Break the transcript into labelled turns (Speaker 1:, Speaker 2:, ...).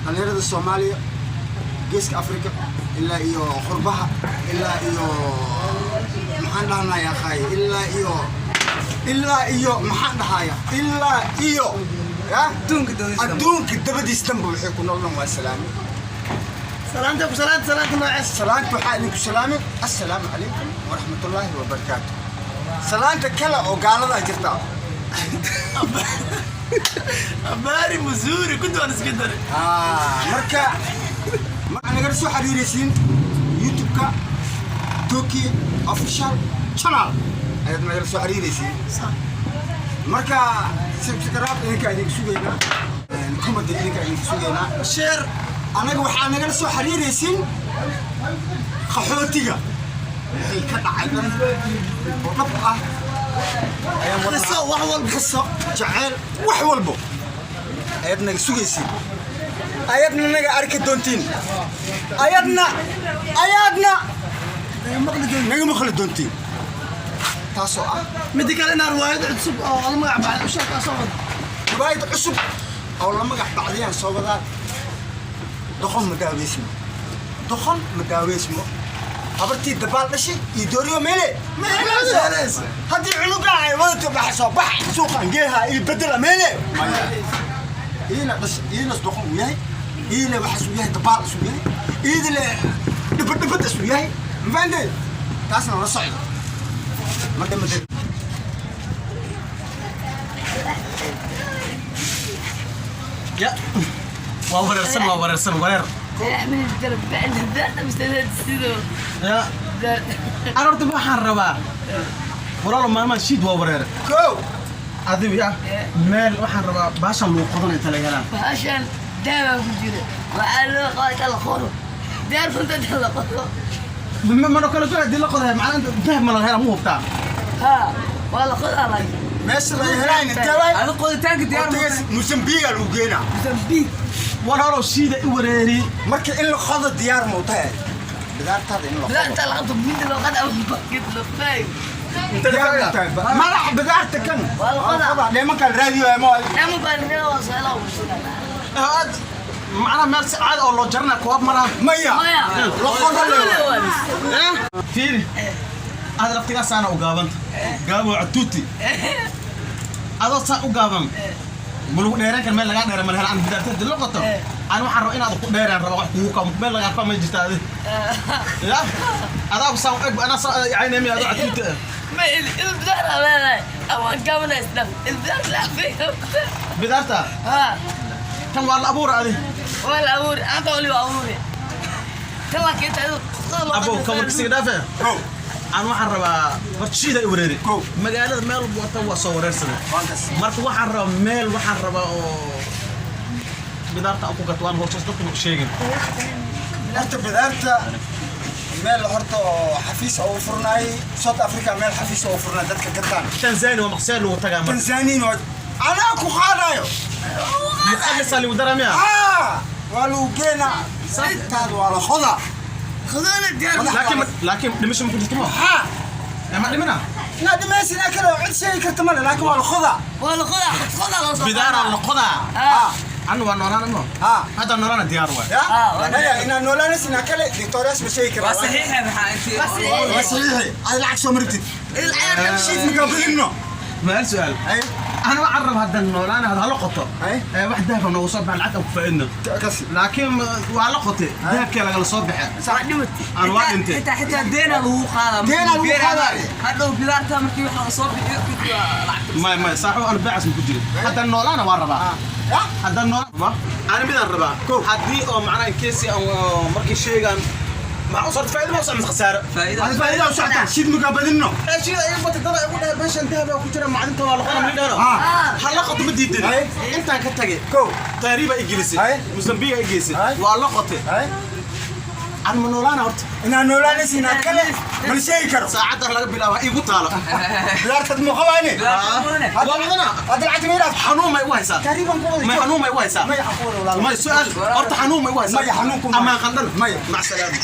Speaker 1: Dhalinyarada Soomaaliya, Geeska Africa, ilaa iyo qurbaha, ilaa iyo maxaan dhahnaya akhay, ilaa iyo maxaan dhahaya, ilaa iyo ya adduunka dabadiis dhanba waxay ku nool dhan waa salaami.
Speaker 2: Salaanta ku salaanta, salaanta noocees?
Speaker 1: Salaanta waxaa idinku salaamay assalaamu calaykum waraxmatullaahi wabarakaatu. Salaanta kale oo gaaladaa jirta.
Speaker 2: Habari mzuri, kuntu waan iska daray.
Speaker 1: Ah, marka waxaa nagala soo xiriiraysiin YouTube-ka Toki Official Channel ayaad nagala soo xiriiraysiin. Marka subscribe idinka idinka sugaynaa, comment idinka idinka sugaynaa,
Speaker 2: share.
Speaker 1: Anaga waxaa nagala soo xiriiraysiin qaxootiga wixii ka dhacay dhan oo dhab ah ayaan wadnaa.
Speaker 2: Qiso, wax walba.
Speaker 1: Qiso jaceyl, wax walbo ayaad naga sugaysiin, ayadna naga arki doontiin, ayaadna naga maqli doontiin, taasoo ah
Speaker 2: Midda kale, inaan riwaayad cusub oo la magac baxay usheekaa soo wada.
Speaker 1: Riwaayad cusub oo la magac bacdiyaan soo wadaa. Doqon ma daaweysmo, doqon ma daaweysmo. Habartii dabaal dhashay iyo dooriyo meele.
Speaker 2: Meeleyso.
Speaker 1: Haddii cunugaa ay wadato, baxa soo bax suuqan geeha iyo bedela meele. Iina dhash, iinas doqon uu yahay, iina waxaas uu yahay, dabaal isuu yahay, iidile dhibad dhibad isuu yahay. Ma fahanteen? Taasna la socdo. Marka madal.
Speaker 3: Ya, waa wareersan, waa wareersan, wareer. Ya, an horta waxaan rabaa, walaalo, maalmahan shiid waa wareer.
Speaker 1: Kow.
Speaker 3: Adigu ya meel waxaan rabaa baashan lagu qodanay inta laga helaa.
Speaker 4: Bahashan daabaa ku jira, waxaa loo qaata la qoro daar runta inta la qoro.
Speaker 3: Mana kala goy haddii la qoday, macnaa dahab ma laga helaa, ma hubtaa?
Speaker 4: Ha, waa la qodaa laakiin.
Speaker 1: Meesha laga helaayna intee waay?
Speaker 5: Adi qoditaanka diyaar ma
Speaker 1: Hortagaas Mosambiga lagu geenaa.
Speaker 4: Mozambique.
Speaker 3: Walaalow, shiida i wareeri.
Speaker 1: Marka in la qodo diyaar ma u tahay bidaartaada in la
Speaker 4: Bidaar
Speaker 1: qodo?
Speaker 4: inta la qabto, minda loo qada ama bakid loo faay.
Speaker 1: Diyaar ma u tahay madax bidaarta kan?
Speaker 4: Waa la qodaa.
Speaker 1: Dheemankan raadiyo ma?
Speaker 4: Nama baa laga waa soo.
Speaker 3: Aad macnaha meel si caadi oo loo jaranaya koob ma laha?
Speaker 1: Maya.
Speaker 4: Maya.
Speaker 1: La qodo le.
Speaker 3: Fiiri, aad laftigaasaana u gaabanta gaabo catuuti, adoo saa u gaaban ma lagu dheereen kar, meel lagaa dheera ma lahan. Aan bidaarta hadii la qoto, aan waxaan rabaa inaad ku dheeraan raba, wax kugu kabo meel lagaa ma jirta. Adi ya adaa saa u eg, anaa saa caynaymi adoo catuuti ah.
Speaker 4: Ma il bidaar leedahay ama gaabana isdhaf il bidaar la afiyo.
Speaker 3: Bidaarta?
Speaker 4: Ha.
Speaker 3: Tan waa la abuura adi.
Speaker 4: Waa la abuuri, anta wali waa abuuri tan, laakiin inta
Speaker 3: Abo, kawarkisiga dhaafe.
Speaker 1: Kow.
Speaker 3: Aan waxaan rabaa horta shiida i wareeri.
Speaker 1: Kow.
Speaker 3: Magaalada meel walba wata waa soo wareersaday.
Speaker 1: Waankas.
Speaker 3: Marka waxaan rabaa meel, waxaan rabaa oo bidaarta aan ku gato, waan hoos dadka u sheegin.
Speaker 1: Horta bidaarta meel horta oo xafiis oo u furnaay South Africa, meel xafiis oo u furnaay dadka gataan.
Speaker 3: Tanzania waa maqsee lagu tagaa marka?
Speaker 1: Tanzania waa anaa ku qaadayo.
Speaker 3: Muqallisa lagu daraa miya?
Speaker 1: Ah, waa lagu geenaa, taada waa la qodaa.
Speaker 4: Khudana diyaar.
Speaker 3: Laakiin dhimasho ma ku jirto ma?
Speaker 1: Ha.
Speaker 3: Ma dhimina?
Speaker 1: Inaad dhimaysin kale oo cid sheegi karta male, laakiin waa la qodaa.
Speaker 4: Waa la qodaa, qodaa loo soo.
Speaker 3: Bidaaraa la qodaa.
Speaker 1: Ha.
Speaker 3: Anna waa noolaana mo?
Speaker 1: Ha.
Speaker 3: Hadda noolaana diyaar waay.
Speaker 1: Ya.
Speaker 4: Ah,
Speaker 1: maya, inaad noolaanaysin kale doctores ma sheegi karaa.
Speaker 5: Waa saxiixa, maxaa intii?
Speaker 4: Waa saxiix.
Speaker 1: Waa saxiixi, aad lacag soo martid shiid makaa badinno.
Speaker 3: Ma hal su'aal?
Speaker 1: Ay.
Speaker 3: Ana waxaan rabaa hadda noolaana hada hala qoto.
Speaker 1: Ay.
Speaker 3: Ee wax dahaba noogu soo baxa, lacag aan ku faa'iidno.
Speaker 1: Kasi.
Speaker 3: Laakiin waa la qotay, dahabkee lagala soo baxe.
Speaker 4: Waa dhimatay.
Speaker 3: Aan waa dhintay.
Speaker 5: Xitaa deena lagu qaadaa.
Speaker 1: Deena lagu qaadaa.
Speaker 5: Hadhow bidaarta markii waxa la soo bixiyo kadib waa lacagta.
Speaker 3: Maya, saaxiib, aan beecas ma ku jirin. Hadda noolaana waa rabaa.
Speaker 1: Ya.
Speaker 3: Hadda noolaan ana midaan rabaa, haddii oo macnaha in case aan markii sheegaan maxaa u soo faa'iido ma u socon khasaaro?
Speaker 5: Faa'iido.
Speaker 1: Aad faa'iido u socotaan, shiid makaa badinno.
Speaker 3: Ee shida iga batay, dada igu dhahay meeshan dahab baa ku jira, macdinta waa la qodaa ma dhahno.
Speaker 1: Ah.
Speaker 3: Ha la qoto, ma diidin.
Speaker 1: Ay.
Speaker 3: Intaan ka tagay.
Speaker 1: Kow.
Speaker 3: Taariiba i gelisay.
Speaker 1: Ay.
Speaker 3: Mosambiga i geysay.
Speaker 1: Ay.
Speaker 3: Waa la qotay.
Speaker 1: Ay.
Speaker 3: Aan ma noolaana horta?
Speaker 1: Inaad noolaanaysin kale ma la sheegi karo.
Speaker 3: Saacaddan laga bilaaba igu taalo.
Speaker 1: Bidaartad ma qabaane.
Speaker 3: Waa wadana.
Speaker 1: Hadda lacagta ma idhaaf.
Speaker 3: Xanuun may u haysaa?
Speaker 1: Taariiban ku wada.
Speaker 3: May xanuun may u haysaa?
Speaker 1: Maya, ku wada walaal.
Speaker 3: May su'aal horta, xanuun may u haysaa?
Speaker 1: Maya, xanuun kuma.
Speaker 3: Amaan qandhan?
Speaker 1: Maya.
Speaker 3: Mac salaama.